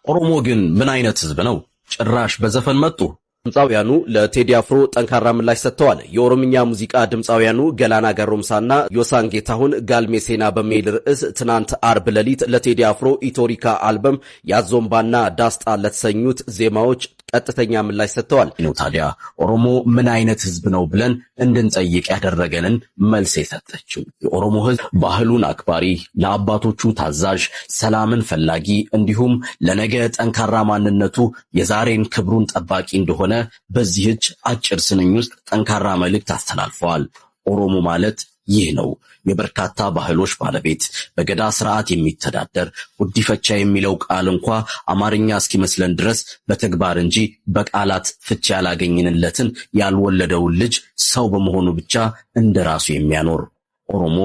ኦሮሞ ግን ምን አይነት ህዝብ ነው? ጭራሽ በዘፈን መጡ። ድምፃውያኑ ለቴዲ አፍሮ ጠንካራ ምላሽ ሰጥተዋል። የኦሮምኛ ሙዚቃ ድምፃውያኑ ገላና ገሮምሳና ዮሳን ጌታሁን ጋልሜ ሴና በሚል ርዕስ ትናንት አርብ ሌሊት ለቴዲ አፍሮ ኢቶሪካ አልበም ያዞምባና ዳስጣ ለተሰኙት ዜማዎች ቀጥተኛ ምላሽ ሰጥተዋል። ነው ታዲያ ኦሮሞ ምን አይነት ህዝብ ነው ብለን እንድንጠይቅ ያደረገንን መልስ የሰጠችው የኦሮሞ ህዝብ ባህሉን አክባሪ፣ ለአባቶቹ ታዛዥ፣ ሰላምን ፈላጊ እንዲሁም ለነገ ጠንካራ ማንነቱ የዛሬን ክብሩን ጠባቂ እንደሆነ በዚህች አጭር ስንኝ ውስጥ ጠንካራ መልእክት አስተላልፈዋል። ኦሮሞ ማለት ይህ ነው። የበርካታ ባህሎች ባለቤት፣ በገዳ ስርዓት የሚተዳደር፣ ጉዲፈቻ የሚለው ቃል እንኳ አማርኛ እስኪመስለን ድረስ በተግባር እንጂ በቃላት ፍቺ ያላገኝንለትን ያልወለደውን ልጅ ሰው በመሆኑ ብቻ እንደራሱ የሚያኖር ኦሮሞ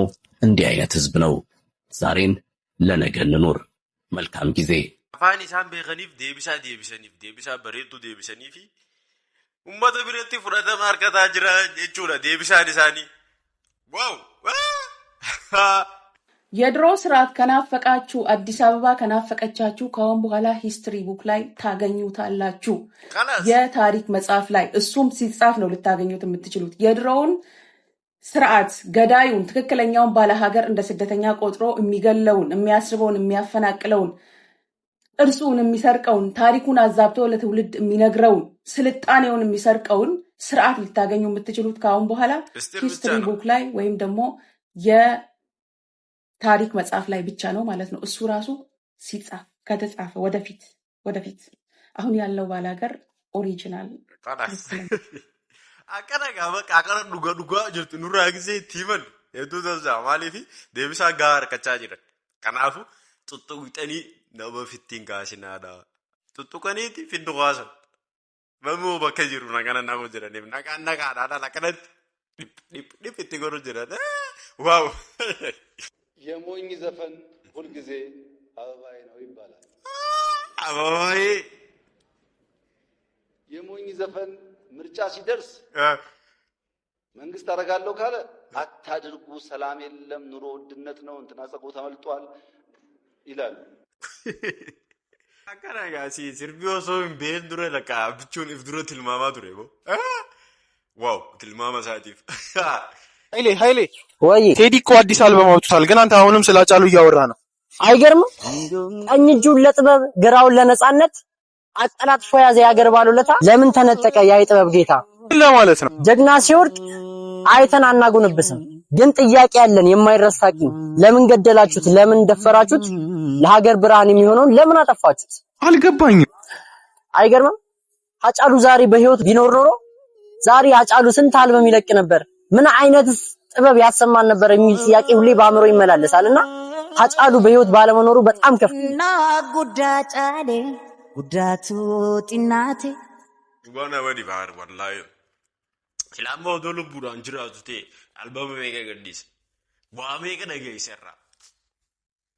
እንዲህ አይነት ህዝብ ነው። ዛሬን ለነገ እንኑር። መልካም ጊዜ። Afaan isaan beekaniif deebisaa deebisaniif deebisaa bareedduu deebisanii fi uummata biratti fudhatama harkataa jira jechuudha deebisaan isaanii. Wow! የድሮ ስርዓት ከናፈቃችሁ፣ አዲስ አበባ ከናፈቀቻችሁ ከአሁን በኋላ history book ላይ ታገኙታላችሁ። Kalas. የታሪክ መጽሐፍ ላይ እሱም ሲጻፍ ነው ልታገኙት የምትችሉት። የድሮውን ስርዓት ገዳዩን፣ ትክክለኛውን ባለ ሀገር እንደ ስደተኛ ቆጥሮ የሚገለውን፣ የሚያስርበውን፣ የሚያፈናቅለውን፣ ቅርሱን የሚሰርቀውን፣ ታሪኩን አዛብቶ ለትውልድ የሚነግረውን፣ ስልጣኔውን የሚሰርቀውን ስርዓት ልታገኙ የምትችሉት ከአሁን በኋላ Istir ብቻ history ነው። book ላይ ወይም ደግሞ የታሪክ መጽሐፍ ላይ ብቻ ነው ማለት ነው። እሱ ራሱ ሲጻፍ ከተጻፈ ወደፊት ወደፊት አሁን ያለው ባላገር original Kalas. ትክክለኛ Akkana gaafa akkana dhugaa dhugaa jirtu nurraa gisee itti himan hedduu danda'a. Maaliif deebisaa gahaa harkachaa jiran. Kanaafuu tuttuqxanii nama fittiin kaasinaadha. Tuttuqaniiti fiddu kaasan. Namni bakka jiru nagana nama jiraniif nagaan nagaadhaan akkanatti dhip dhip dhip itti godhu jiran. Waaw! የሞኝ ዘፈን ሁልጊዜ አበባዬ ነው ይባላል። Ababaayee! የሞኝ ዘፈን ምርጫ ሲደርስ መንግስት አደርጋለሁ ካለ አታድርጉ፣ ሰላም የለም፣ ኑሮ ውድነት ነው፣ እንትና ጸጉሩ ተመልጧል ይላል። Akkana egaa sirbi osoo hin beekin dura lakka abbichuun if dura tilmaamaa ture boo. Waaw, tilmaama isaatiif. ኃይሌ ኃይሌ ወይ ቴዲ እኮ አዲስ አልበም አውጥቷል፣ ግን አንተ አሁንም ስለ ሃጫሉ እያወራ ነው። አይገርምም? ቀኝ እጁን ለጥበብ ግራውን ለነጻነት አቀላጥፎ ያዘ የሀገር ባለውለታ። ለምን ተነጠቀ ያ የጥበብ ጌታ? ለማለት ነው። ጀግና ሲወድቅ አይተን አናጎነብስም፣ ግን ጥያቄ ያለን የማይረሳ ቂም። ለምን ገደላችሁት? ለምን ደፈራችሁት? ለሀገር ብርሃን የሚሆነውን ለምን አጠፋችሁት? አልገባኝም። አይገርምም? ሃጫሉ ዛሬ በህይወት ቢኖር ኖሮ ዛሬ ሃጫሉ ስንት አልበም ይለቅ ነበር? ምን አይነትስ ጥበብ ያሰማን ነበር የሚል ጥያቄ ሁሌ በአእምሮ ይመላለሳልና ሃጫሉ በህይወት ባለመኖሩ በጣም ከፍ Guddaa caale guddaatu xinnaate. Dhugaa nama dhibaar wallaahi. Silaa odoo lubbuudhaan jiraatu ta'e albama meeqa gadhiisa? Waa meeqa dhageessa irraa?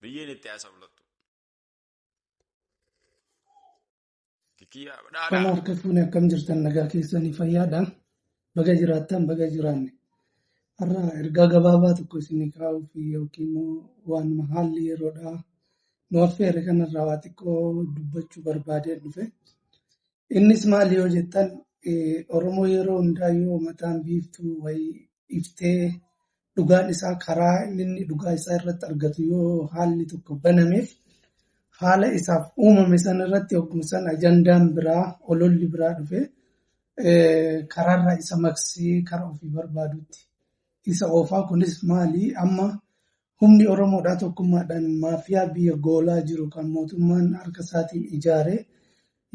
Biyyeen itti haasawlattu. Kikiyyaa Kan badhaadhaa. harka fuune akkam jirtan nagaa keessanii fayyaadha. Baga jiraattan baga jiraanne. Har'a ergaa gabaabaa tokko isinii kaa'uuf yookiin immoo waan haalli yeroodhaa nu affeere kanarraa waa xiqqoo dubbachuu barbaadee dhufe. Innis maali yoo jettan Oromoo yeroo hundaayyuu mataan biiftuu wayii iftee dhugaan isaa karaa inni dhugaa isaa irratti argatu yoo haalli tokko banameef haala isaaf uumame sana irratti hogguma sana ajandaan biraa ololli biraa dhufe karaarraa isa maqsee karaa ofii barbaadutti isa oofaa. Kunis maali, amma humni Oromoodhaa tokkummaadhaan maafiyaa biyya goolaa jiru kan mootummaan harka isaatiin ijaare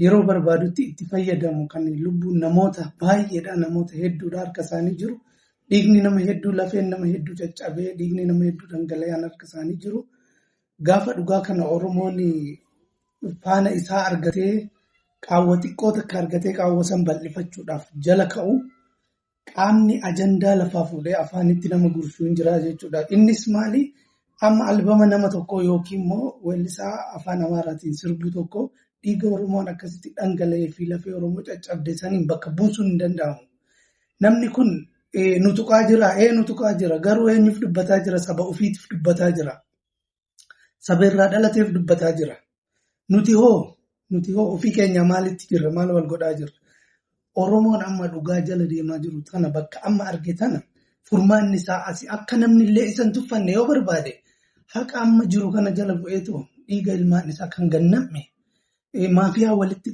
yeroo barbaadutti itti fayyadamu kan lubbuun namoota baay'eedha, namoota hedduudha harka isaanii jiru, dhiigni nama hedduu, lafeen nama hedduu caccabee, dhiigni nama hedduu dhangala'aan harka isaanii jiru. Gaafa dhugaa kana Oromoon faana isaa argatee, qaawwa xiqqoo takka argatee, qaawwa san bal'ifachuudhaaf jala ka'u, qaamni ajandaa lafaa fuudhee afaanitti nama gursuu hin jira jechuudha. Innis maali? Amma albama nama tokkoo yookiin immoo weellisaa afaan Amaaraatiin sirbuu tokko dhiiga Oromoon akkasitti dhangala'ee fi lafee Oromoo caccabde saniin bakka buusuun hin danda'amu. Namni kun nu tuqaa jira, nu tuqaa jira, garuu eenyuuf dubbataa jira? Saba ofiitiif dubbataa jira. Saba irraa dhalateef dubbataa jira. Nuti hoo Nuti hoo ofii keenya maalitti jirra? Maal wal godhaa jirra? Oromoon amma dhugaa jala deemaa jiru tana bakka amma arge tana furmaanni isaa asii akka namni illee isa hin tuffanne yoo barbaade haqa amma jiru kana jala bu'eetu dhiiga ilmaan isaa kan ganname maafiyaa walitti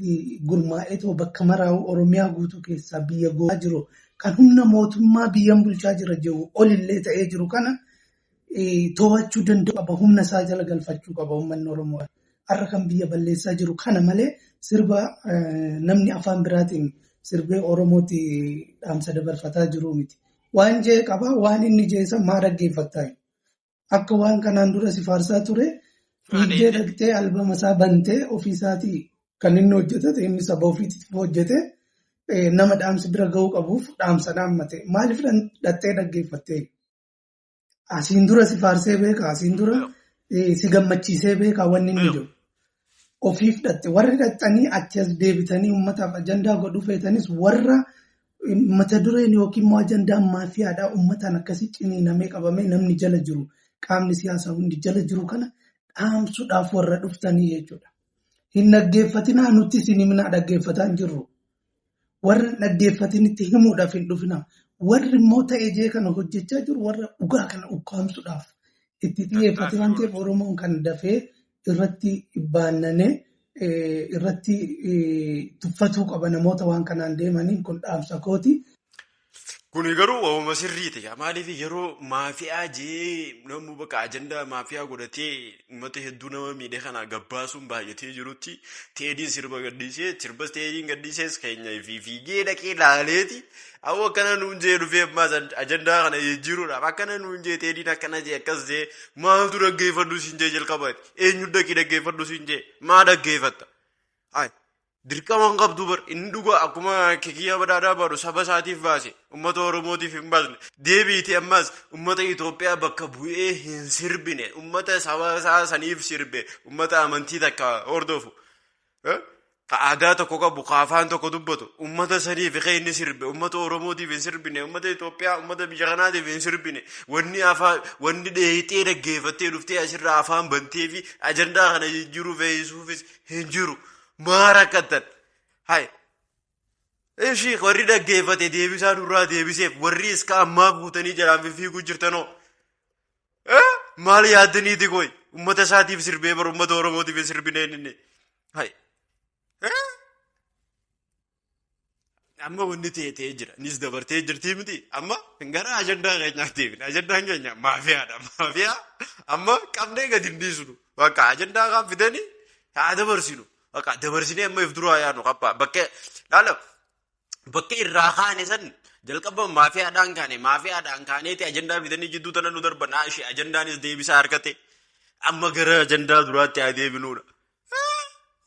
gurmaa'eetoo bakka maraa'u Oromiyaa guutuu keessaa biyya go'aa jiru kan humna mootummaa biyyan bulchaa jira jiru olillee ta'ee jiru kana to'achuu danda'u qaba. Humna isaa jala galfachuu qaba uummanni Oromoo. Har'a kan biyya balleessaa jiru kana malee sirba namni afaan biraatiin sirbee Oromooti dhaamsa dabarfataa jiru miti. Waan jee qaba waan inni jee san maa dhaggeeffattaa? Akka waan kanaan dura si faarsaa ture fiigdee dhaqxee albama isaa bantee ofii isaatii kan inni hojjetate inni saba ofiitiif hojjete nama dhaamsi bira gahuu qabuuf dhaamsa dhaammate. Maaliif dhattee dhaggeeffattee? Asiin dura si faarsee beeka, asiin dura si gammachiisee beeka wanni inni jiru. Ofiif dhatte warri dhattanii achi as deebitanii uummataaf ajandaa godhuu feetanis warra mata dureen yookiin immoo ajandaan maafiyaadhaa uummataan akkasii ciniinamee qabamee namni jala jiru qaamni siyaasaa hundi jala jiru kana dhaamsuudhaaf warra dhuftanii jechuudha. Hin dhaggeeffatinaa nutti isin himinaa dhaggeeffataa hin jirru. Warra hin dhaggeeffatinitti himuudhaaf hin dhufinaa. Warri immoo ta'ee jee kana hojjechaa jiru warra dhugaa kana ukkaamsuudhaaf itti xiyyeeffate waan ta'eef Oromoon kan dafee irratti baannanee irratti tuffatuu qaba namoota waan kanaan deemaniin kun dhaamsa kooti. Kuni garuu waanuma sirriiti. Maaliif yeroo maafiyaa jee namni bakka ajandaa maafiyaa godhatee uummata hedduu nama miidhee kana gabbaasuun baay'atee jirutti Teediin sirba gadhiisee sirba Teediin gadhiisees keenya fi fiigee dhaqee laaleeti. Awwa akkana nuun jee dhufee ammaas ajandaa kana jijjiiruudhaaf akkana nuun jee Teediin akkana jee akkas jee maaltu dhaggeeffadhu siin jee jalqabaati. Eenyu dhaqii dhaggeeffadhu siin jee maa dhaggeeffatta? Hayi. Dirqama hin qabdu bar inni dhugaa akkuma kikiyyaa badhaadhaa baadhu saba isaatiif baase uummata Oromootiif hin baasne deebiiti ammas uummata Itoophiyaa bakka bu'ee hin sirbine uummata saba isaa saniif sirbe uummata amantii takka hordofu ka aadaa tokko qabu ka afaan tokko dubbatu uummata saniif kan inni sirbe uummata Oromootiif hin sirbine uummata Itoophiyaa uummata biyya kanaatiif hin sirbine wanni afaan wanni dheeyxee dhaggeeffattee dhuftee asirraa afaan bantee fi ajandaa kana jijjiiruu fe'isuufis hin jiru. Maa rakkattan? Hai. Ishii warri dhaggeeffate deebisaa nurraa deebiseef warri iska ammaa fuutanii jalaan fiffiiguu jirtanoo. Maal yaaddaniiti koy? Uummata isaatiif sirbee bara uummata Oromootiif hin sirbineen inni. Hai. Amma wanni ta'e ta'ee jira. Nis dabartee jirtii miti. Amma gara ajandaa keenyaatti deebina. Ajandaan keenya maafiyaadha. Maafiyaa amma qabnee gadi hin dhiisnu. Bakka ajandaa kan fidanii haa dabarsinu. Bakka dabarsinee amma if duraa yaadnu qabbaa. Bakka laala bakka irraa kaane san jalqaba maafiyaadhaan kaane maafiyaadhaan kaaneeti ajandaa fidanii jidduu tana nu darban. Haa ishee ajandaanis deebisaa harkate. Amma gara ajandaa duraatti haa deebinuudha.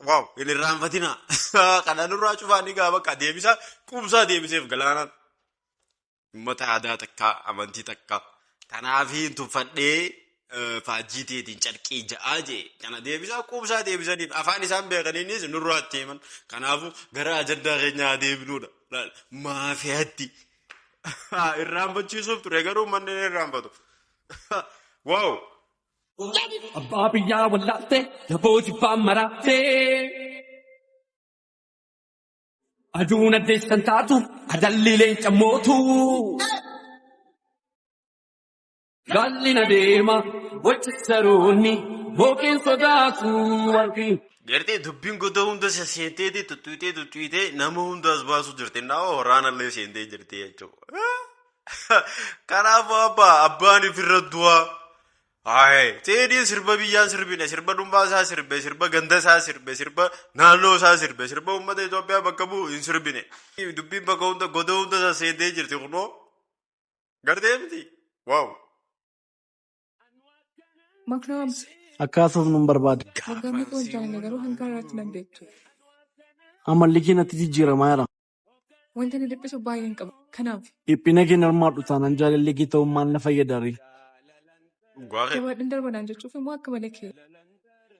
Waaw hin irraanfatinaa. Kana nurraa cufaanii gaa bakka deebisaa quubsaa deebiseef galaanaan. Uummata aadaa takkaa amantii takkaa. Kanaaf hin tuffadhee faajjii teetiin carqii ja'aa jee kana deebisaa quubsaa deebisaniif afaan isaan beekaniinis nurraa itti himan. Kanaafuu gara ajandaa keenyaa haa deebinuudha. Maafiyaatti. Irraanfachiisuuf ture garuu manneen irraanfatu. Waaw. Abbaa biyyaa wallaalte lafoo jibbaan maraatte. Aduun addeessan taatu adalli leenca mootu. Gaalli na deema wachi saroonni booqeen sodaatu warqii. Gartee dubbiin goda hunda seenteeti tuttuutee tuttuutee nama hunda as baasu jirti. Naa waraanallee seentee jirti jechuudha. Kanaafuu abbaa abbaan ifirra du'aa. Haye Teediin sirba biyyaan sirbine sirba dhuunfaa isaa sirbe sirba ganda isaa sirbe sirba naannoo isaa sirbe sirba uummata Itoophiyaa bakka bu'u hin sirbine. Dubbiin bakka hunda goda hunda seentee jirti kunoo. Gartee miti. Waaw. Maknaam Akka haasofnu hin barbaadu. waggaa meeqa wal jaalanne garuu hanga har'aatti nan beektu. Amalli kee natti jijjiiramaa jira. Wanta na dhiphisu baay'een qaba. Kanaaf Dhiphina kee hirmaadhu taanaan jaalalli kee ta'uun maal na fayyada ree? jabaadhaan darbanaan jechuuf immoo akka malee kee.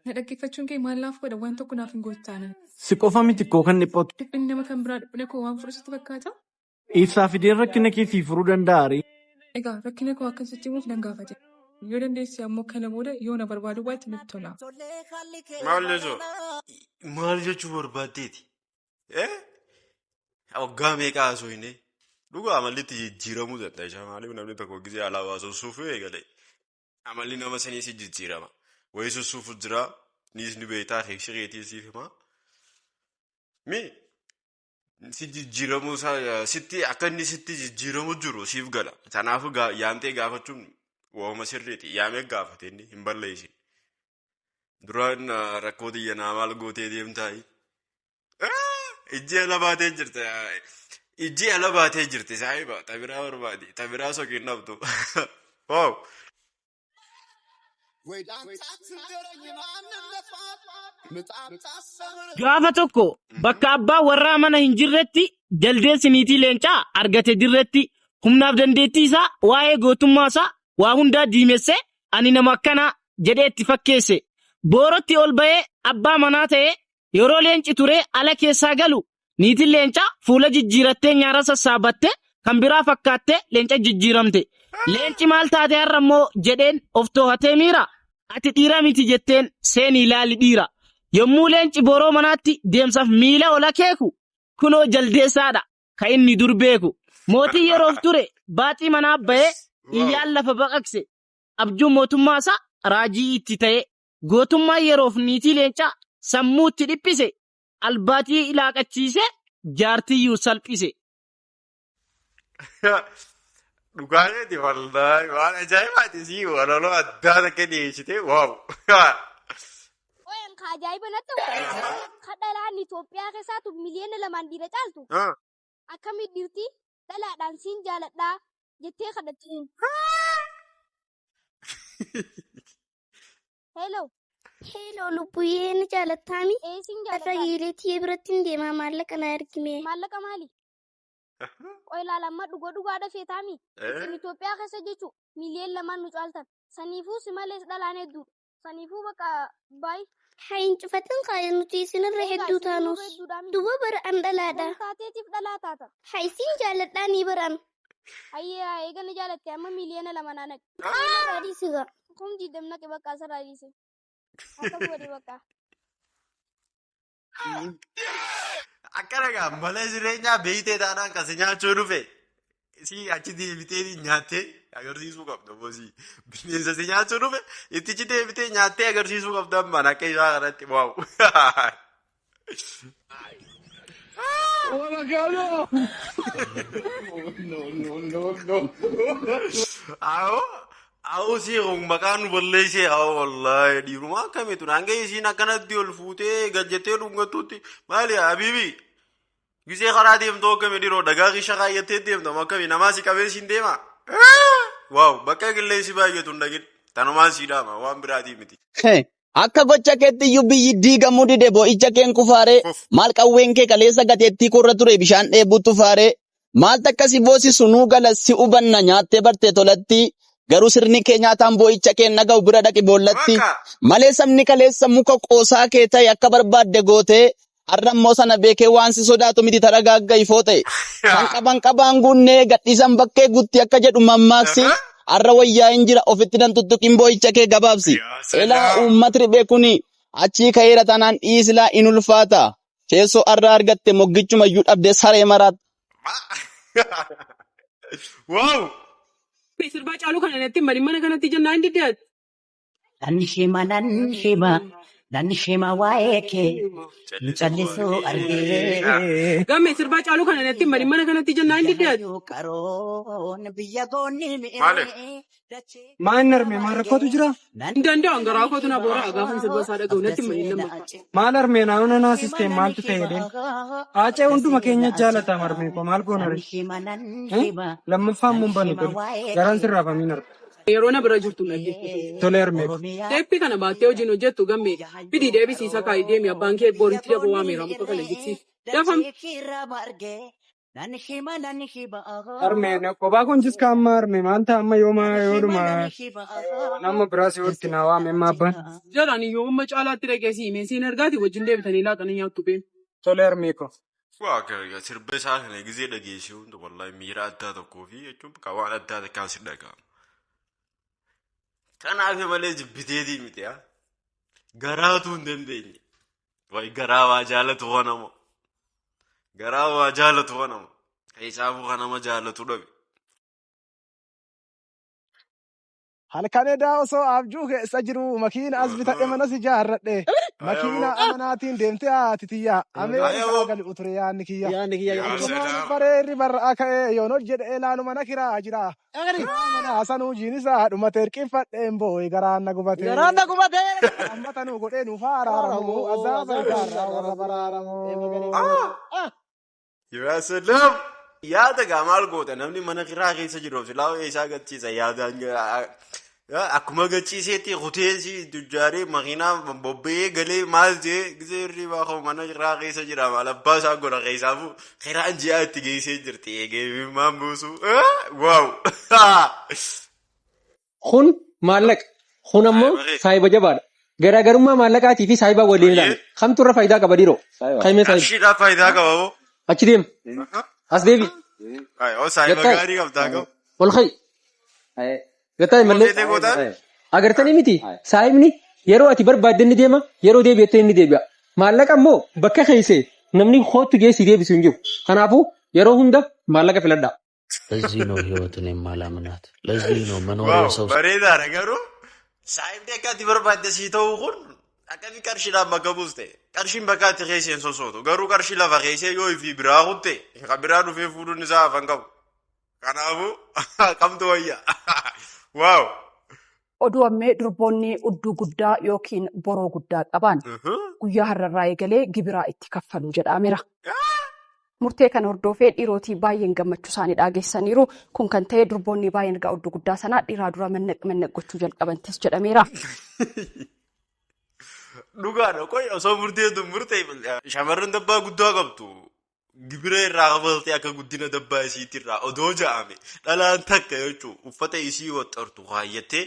Na dhaggeeffachuun kee maal naaf godha waan tokko naaf hin gootu taanaan. Si qofa miti koo kan dhiphatu. Dhiphinni nama kan biraa dhiphina koo waan fudhatutti fakkaata. Ibsaa fideen rakkina kee sii furuu danda'a ree? Egaa rakkina koo akka sitti himuuf nan gaafate. Yoo dandeesse ammoo kana booda yoo na barbaaduu baatte natti tola. Maal jechuu? Maal jechuu barbaaddeeti? Eh? Waggaa meeqa haasoo hin dhugaa amalli itti jijjiiramuu danda'a. Ishaa maaliif namni tokko gisee alaabaa sossuufuu eegale amalli nama sanii si jijjiirama. Wayii sossuufu jira niis ni beektaa keessa keetii siif himaa. Mi si jijjiiramuu isaa sitti akka inni sitti jijjiiramu jiru siif gala. Kanaafuu yaamtee gaafachuun waanuma sirriiti. Yaamee gaafate inni hin balleessin. Duraan rakkoo xiyya naa maal gootee deemtaayi? Ijji ala baatee jirti. Ijji ala baatee jirti saahiba. Tabiraa barbaadi. Tabiraa soqiin dhabdu. Wow. Gaafa tokko bakka abbaan warraa mana hin jirretti jaldeessi niitii leencaa argate dirretti humnaaf dandeettii isaa waa'ee gootummaa isaa waa hundaa diimessee ani nama akkanaa jedhee itti fakkeesse. Boorotti ol ba'ee abbaa manaa ta'ee yeroo leenci turee ala keessaa galu niitiin leencaa fuula jijjiirattee nyaara sassaabattee kan biraa fakkaattee leenca jijjiiramte. Leenci maal taate har'a immoo jedheen of too'atee miira. Ati dhiira miti jetteen seenii ilaali dhiira. Yommuu leenci boroo manaatti deemsaaf miila ol akeeku kunoo jaldeessaadha kan inni dur beeku. Mootii yeroof ture baaxii manaa ba'ee iyyaan lafa baqaqse. Abjuun mootummaa isaa raajii itti ta'e. Gootummaa yeroof niitii leencaa sammuu itti dhiphise. Albaatii laaqachiise jaartiyyuu salphise. Dhugaa keeti wallaahi waan ajaa'ibaati sii walaloo addaa takka dhiyeessite waaw. Qoyan ka ajaa'iba natti ta'u ka dhalaan Itoophiyaa keessaatu miliyoona 2n dhiira caaltu akkamitti dhiirti dhalaadhaan siin jaaladhaa jettee kadhatti. Hello. Hello lubbuyyee ni jaalattaami? Ee siin Har'a jaaladha. giileetii biratti hin deemaa maallaqa na ergime. Maallaqa maali? Qoy ilaala amma dhugoo dhugaa dhafeetaami. Isin Itoophiyaa keessa jechuun miliyoona 2n nu caaltan. Saniifuu si malees dhalaan hedduudha. Saniifuu bakka baay. Haa hin cufatin kaa nuti isinirra Egaa hedduu isin nurra taanus. hedduudhaami. Duba bara an dhalaadha. Wan taateetiif dhalaa taata. Haa isin jaaladhaa ni baran. Hayyee eega ni jaalatte amma miliyoona 2 naa naqi. Narraa dhiisiga. 20,000 naqi bakka asirraa dhiise. Akka godhe bakka. Akkana gaa mala jireenyaa beeytee taanaan kan si nyaachuu dhufe si achi deebitee nyaattee agarsiisuu qabda bosii bineensa si nyaachuu dhufe ittichi deebitee nyaattee agarsiisuu qabda ammaan akka isaa kanatti waaw. Awoo awoo si maqaan nu balleessee awoo wallaahi dhiiruma akkamiitu hanga isiin akkanatti ol fuutee gajjattee dhungattutti maali habiibi gisee karaa deemtu akkami dhiiroo dhagaa keessa kaayyattee deemta akkami namaa si qabee siin deema. Waaw bakka qilleensi baay'atu hin dhagin tanumaan sii dhaama waan biraatii miti. Akka gocha keetti iyyuu biyyi diigamuu dide boo'icha keen kufaaree maal qawween kee kaleessa gateettii koorra ture bishaan dheebuutu faaree maal takka si boosisu nuu gala si hubanna nyaattee barte tolatti garuu sirni kee nyaataan boo'icha keen dhaga'u bira dhaqi boollatti malee sabni kaleessa muka qoosaa kee ta'e akka barbaadde gootee har'a immoo sana beekee waan si sodaatu miti tara gaagga ifoo ta'e kan qaban qabaan guunnee gadhiisan bakkee guutti akka jedhu mammaaksi har'a wayyaa hin jira ofitti nan tuttuqin boo'icha kee gabaabsi. Elaa uummatni riphee kuni achii ka'eera taanaan dhiisilaa in ulfaata. Teessoo har'a argatte moggichuma iyyuu dhabdee saree maraata. Wow! Sirbaa caaluu kana natti hin mana kanatti jennaan hin diddeet. Nan hima nan hima nan hima waa'ee kee hin callisuu argee. Gamme sirbaa caaluu kana natti hin mana kanatti jennaan hin diddeet. Qaroon biyya goonni Maaliif? Maal arme maal rakkootu jira? Hin danda'u garaa kootu na boora gaafa sirba isaa dhaga'u natti hin marin lammaffaa. Maal arme naannoo naasistee maaltu ta'e deen? Haacee hunduma keenya jaalata marmee koo maal goona ree? Lammaffaan mun banu tole. Garaan sirraafamiin arga. Yeroo na bira jirtu dhaggeeffatu. Tole armee koo. Teeppii kana baattee hojiin hojjettu gamme fidii deebisiisa kaayii deemi abbaan kee boritti daboo waameera muka kana jigsiif. Dafam. Armee kophaa kun jiska amma arme maal ta'a amma yooma yoodhuma nama biraas yoo itti naa waame amma abbaan. Jedhaan yoo amma caalaatti dhaqee si himee siin ergaati wajjin deebitanii laaqanii nyaattu beemu. Tole armee koo. Waa akka sirba isaa kana gisee dhageessee hunda wallaahi miira addaa tokkoo fi jechuun bakka waan addaa takkaan si dhaga'ama. Kanaaf malee jibbiteetii miti haa. Garaatuu hin dandeenye. Wayi garaa waa jaalatu kanamo. Garaa waa jaalatu kanamo. Keessaafuu kanama jaalatu dhabe. Halkan edaa osoo abjuu keessa jiru makiina as bitadhe manas ijaarradhe. Makiina amanaatiin deemtee haati tiyya. Ameerikaa gali uture yaadni kiyya. Yaadni kiyya. Achumaan bareerri barra'a ka'ee yoon hojjedhe ilaalu mana kiraa jira. Kiraa mana sanuu jiinisaa dhumate hirqinfadheen boo'e garaan na gubate. Garaan na gubate. Amma tanuu godhee nuuf araaramu azaaba isaarraa warra baraaramu. Yaa salaam. Yaada gaa maal goota namni mana kiraa keessa jiru silaa isaa gachiisa yaadaan akkuma gachiiseetti kuteessi tujjaaree makiinaa bobba'ee galee maal jee gisee hirribaa koo mana kiraa keessa jira maal abbaa isaa godha keessaafu kiraan ji'aa itti geessee jirti eegee maan buusu waaw. Kun maallaqa. Kun ammoo saayiba jabaadha. Garaagarummaa maallaqaatii fi saayibaa waliin ilaali. Kamtu irra faayidaa qaba dhiiroo? Kaimee saayiba. Qarshiidhaaf faayidaa qaba moo? Achi deem. As deebi. Oo saayiba Gattaa'e. gaarii qabdaa qabu. Ol ka'i. Gattaa'e mallee. Feetee gootaan? Agartanii miti. Saayibni yeroo ati barbaadde ni deema, yeroo deebi'atte ni deebi'a. Maallaqa immoo bakka keessee namni kootu geessi deebisu hin jiru. Kanaafuu yeroo hunda maallaqa filadhaa. ለዚህ ነው ህይወትን የማላምናት። ለዚህ ነው መኖር Waaw የሰው bareedaadha garuu saayibni akka ati barbaadde sii ta'uu kun akkami qarshiidhaan bakka buuste qarshiin bakka ati keessa hin sossootu garuu qarshii lafa keessee yoo ifii biraa kutte kan biraa dhufee fuudhuun isaa hafan qabu. Kanaafuu kamtu wayya. Waaw. Oduu ammee durboonni udduu guddaa yookiin boroo guddaa qaban guyyaa har'arraa eegalee gibiraa itti kaffalu jedhameera. Murtee kana hordofee dhiirootii baay'een gammachuu isaanii dhageessaniiru. Kun kan ta'e durboonni baay'een egaa udduu guddaa sanaa dhiiraa dura mannaq mannaq gochuu jalqabantis jedhameera. Dhugaadha qoy osoo murteetu murtee shamarran dabbaa guddaa qabdu gibira irraa kafaltee akka guddina dabbaa isiitti irraa odoo ja'ame dhalaan takka jechuun uffata isii waxxartu kaayyattee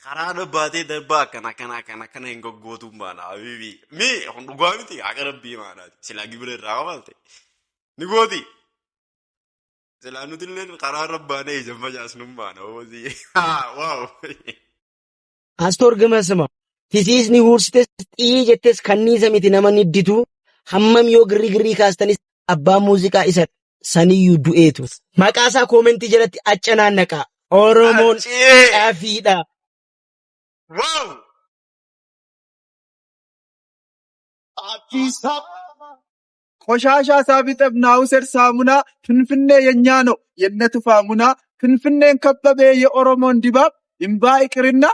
karaa dabbaatee dabbaa akkana akkana akkana akkana hin goggootuun baana habiibi mi kun dhugaa miti haqa rabbii maanaati silaa gibira irraa kafalte ni gooti silaa nuti illee karaa rabbaanee ija facaasnuun baana oosii waaw. Astorgima ስማ tisiisni huursites xiyyi jettes kanniisa miti nama nidditu hammam yoo girri girrii kaastanis abbaa muuziqaa isa saniyyuu du'eetu. Maqaa isaa koomentii jalatti accanaannaqa. Oromoon cafiidha. Waaw! አዲስ አበባ ቆሻሻ ሳቢጠብ ናውሰድ ሳሙና ፍንፍኔ የኛ ነው የነቱፋ ሙና ፍንፍኔን ከበበ የኦሮሞን ድባብ እምባ ይቅርና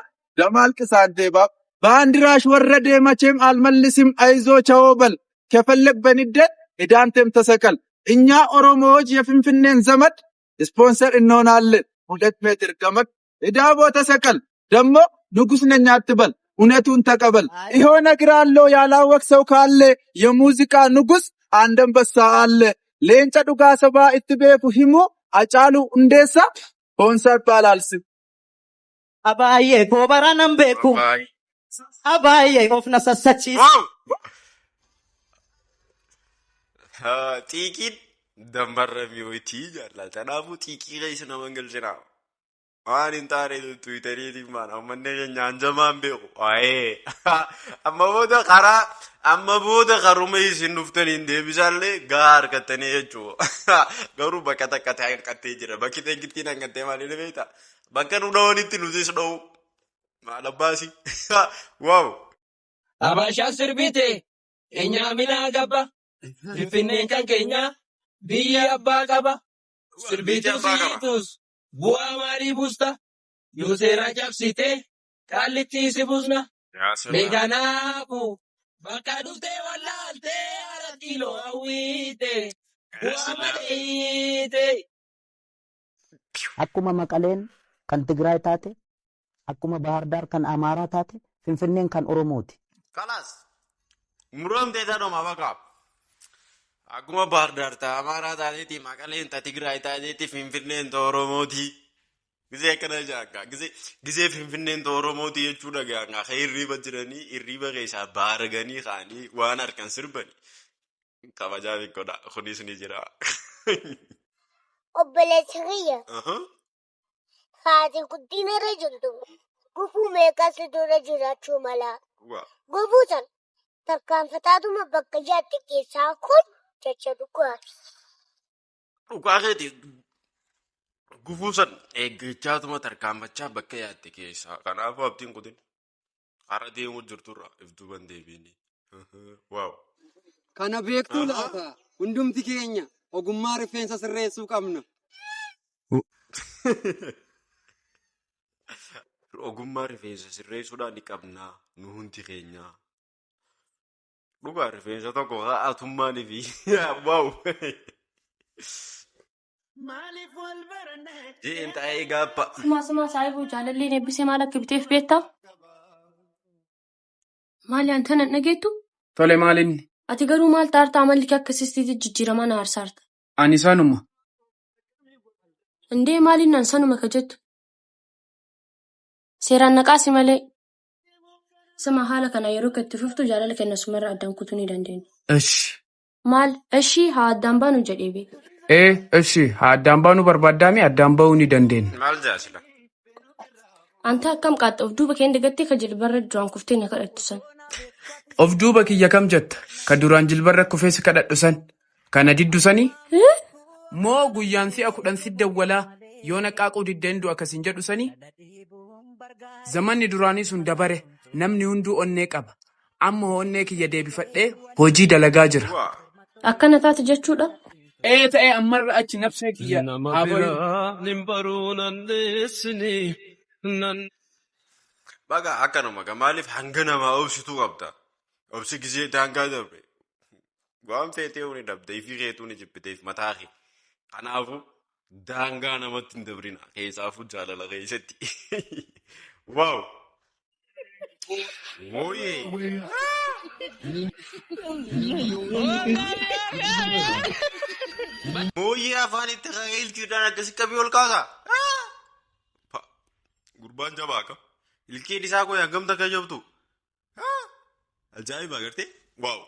ደማልቅስ አንዴ ባብ ባንዲራሽ ወረደ መቼም አልመልስም አይዞ ቻው በል ከፈለግ በንደት እዳንቴም ተሰቀል እኛ ኦሮሞዎች የፍንፍኔን ዘመድ ስፖንሰር እንሆናለን 2 ሜትር ገመድ እዳቦ ተሰቀል ደግሞ ንጉስ ነኝ አትበል እውነቱን ተቀበል። ይኸው እነግርሃለሁ ያላወቅ ሰው ካለ የሙዚቃ ንጉስ አንድ አንበሳ አለ። Leenca dhugaa sabaa itti beeku himu Hacaaluu Hundeessaa Boonsaa ይባላል ስሙ። Abaayyee koo baraanan beeku. Abaayyee of na sassachiisa. Xiiqiin dambarra mi'ootii jaallata. Kanaafuu xiiqii keessa nama hin galchinaa. Waan hin taane Tiwiiteriitiin maana uummanni keenya hanjamaan beeku. Waa'ee amma booda karaa amma booda karuma isin dhuftaniin deebisaallee gahaa harkattanii jechuudha. Garuu bakka takka ta'e hanqattee jira. Bakki teengittiin hanqattee maaliin beektaa? Bakka nu dhawanitti nutis dha'u. Maal abbaasi? Waaw. Habashaa sirbite eenyaa minaa gabba Finfinneen kan keenya biyyi abbaa qaba. Sirbitu siitus bu'aa maalii buusta? Yoo seera cabsite qaallitti si buusna. Meeqanaafu bakka dhuftee wallaaltee haala kiiloo hawwiite bu'aa maleeyite. Akkuma Maqaleen kan Tigraay taate, akkuma Bahar Daar kan Amaaraa taate, Finfinneen kan Oromooti. Kalaas. Muramtee taadhuma bakka. Akkuma Bahar Daar ta'a Amaaraa taateeti Maqaleen ta Tigraay taateeti Finfinneen ta Oromooti. Gisee akkana jaakka. Gisee Finfinneen ta Oromooti jechuu dhaga'an akka hirriiba jiranii hirriiba keessaa baaraganii ka'anii waan harkan sirbani. Kabajaa xiqqoodha. Kunis ni jira. Obboleessi kiyya. Haati guddina irra jirtu gufuu meeqa si dura jiraachuu mala. Gufuu sana tarkaanfataatuma bakka jaatte keessaa kun jecha dhugaati. Dhugaa keeti gufuu san eeggachaatuma tarkaanfachaa bakka yaadde keessaa. Kanaafuu abdiin kutin hara deemuu jirturra if duuban deebiini. Waaw. Kana beektuu laata? Hundumti keenya ogummaa rifeensa sirreessuu qabna. Ogummaa rifeensa sirreessuudhaan ni qabnaa nu hundi keenya. Dhugaa rifeensa tokko ha'atummaanii fi waaw. Jeen taa'ee gaappa. Suma suma saayiboo jaalalleen eebbisee maal akka biteef beektaa? Maali anta nan dhageettu? Tole maalinni? Ati garuu maal taarta amalli kee akkasitti jijjiiramaa na aarsaarta. Ani sanuma. Indee maaliin nan sanuma ka jettu? Seeraan naqaasi malee. Sima haala kana yeroo itti fuftu jaalala kenna sumarra addaan kutuu ni dandeenya. Ishi. Maal ishii haa addaan baanu jedhee beeka. Ee, ishi haa addaan baanuu barbaaddaami addaan ba'uu ni dandeenya. Maal jaasila? Anta akkam qaaxxa of duuba kee dagattee ka jilbarra duraan kuftee na kadhattu san. Of duuba kiyya kam jetta? Ka duraan jilbarra kufee si kadhadhu san. Kana diddu sanii? Moo guyyaan si'a 10 si dawwalaa yoo naqaaquu diddeen du'a akkasin jedhu sanii? Zamanni duraanii sun dabare namni hunduu onnee qaba. Amma onnee kiyya deebifadhee hojii dalagaa jira. Akkana taate jechuudha. Ee ta'ee ammarra achi nafsee kiyya Nama haa bayu. biraa nin baruu nan dhiyeessini nan. Baga akkanuma gaa maaliif hanga namaa obsituu qabda? Obsi gisee daangaa darbe. Waan feetee ni dhabde ifii keetuu ni jibbiteef mataa kee. Kanaafuu daangaa namatti hin dabrina. Keessaafuu jaalala keessatti. Waaw. Mooyee. Mooyee afaan itti ka'ee ilkiidhaan akkasii qabii ol kaasa. Gurbaan jabaa akka. Ilkiin isaa kun hangam takka jabdu? Ajaa'iba agartee? Waaw.